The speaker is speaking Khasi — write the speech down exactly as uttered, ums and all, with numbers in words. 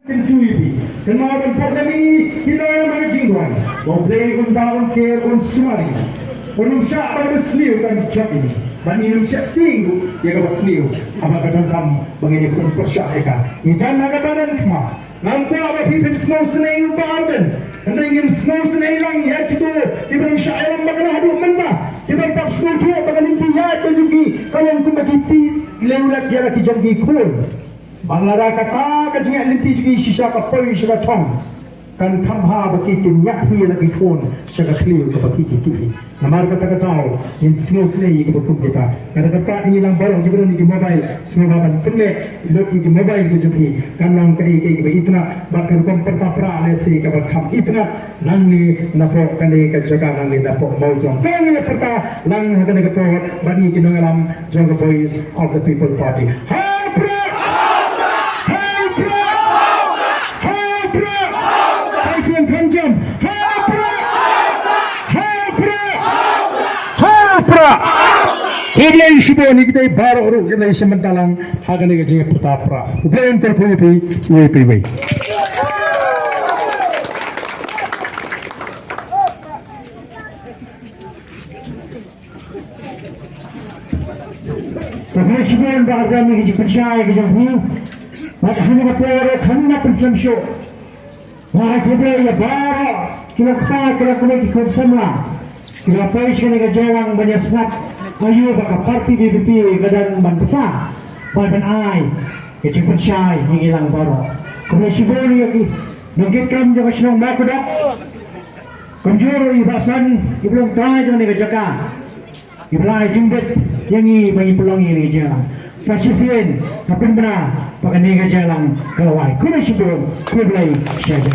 Kyntu ïa phi, kynmaw ban pok ïa phi, ki nongïalam ha ka jingduwai. Ba U Blei un da, un ker, un sumar ïa ngi. Un ym shah ban da sniew kan jop ïa ngi. Bad ngin ym shah tieng ruh ïa kaba sniew. Haba ka donkam ba ngin ïakhun pyrshah ïa ka. Ngi jan ha kaba don khmat. Ngam kwah ba phi phin sngewsynei ïa u Bah Ardent. Hynrei ngin sngewsynei lang ïa kito kiba ym shah ïalam bakla haduh mynta. Kiba ym pat sngewthuh ba ka lynti ïaid ka jong ki ka long kumba ki tih lem lep ïa la ki jong ki khun. Bad lada kata ka jingïaid lynti jong ki shisha ka poi sha ka thong, kan kham bha ba ki kin ñiah hi ïa la ki khun sha ka khlieh kaba ki ki tih. Namar kata ka daw ngin sngewsynei ïa kiba kum kita. Kata ka daw ngi lang baroh kiba don ïa ki mobile, sngewbha ban pynleit lut ïa ki mobile ki jong phi. Kan long kaei kaei kaba itynnad bad ka rukom pyrta pra lehse kaba kham itynnad. Nangne napoh kane ka jaka, nangne napoh Mawjong, ka ngi pyrta lang ha kane ka por bad ngi ki nongïalam jong ka Voice of the People Party. Ha u Prah! Ha u Prah! Ha u Prah! Hai Sian Khamjam! Ha u Prah! Ha u Prah! Ha u Prah! Khublei shibun ïa kita baroh ruh, khublei shibun talang ha kane ka jingïapyrta pra. Khublei ïa phi, ïa phi, ïa phi. Khublei shibun Bah Ardent ïa ka jingpynshai ka jong phi. Bad ha kane ka por khamna pynslem shuh. Nga ai khublei ïa baroh ki nongksa, ki nongksa, ki khun samla kiba poi sha kane ka jingïalang ban ïasngap aïu ba ka party V P P ka dang ban bsa bad ban ai ka jingpynshai ïa ngi lang baroh. Khublei shibun ïa ki nongkitkam jong ka shnong Mawkdok. Kumjuh ruh i Bah San, i ba long trai jong kane ka jaka, i ba la ai jingbit ïa ngi ba ngin pynlong ïa kane ka jingïalang. Sa shisien nga pynbna ba kane ka jingïalang ka la wai. Khublei shibun, khublei shibun.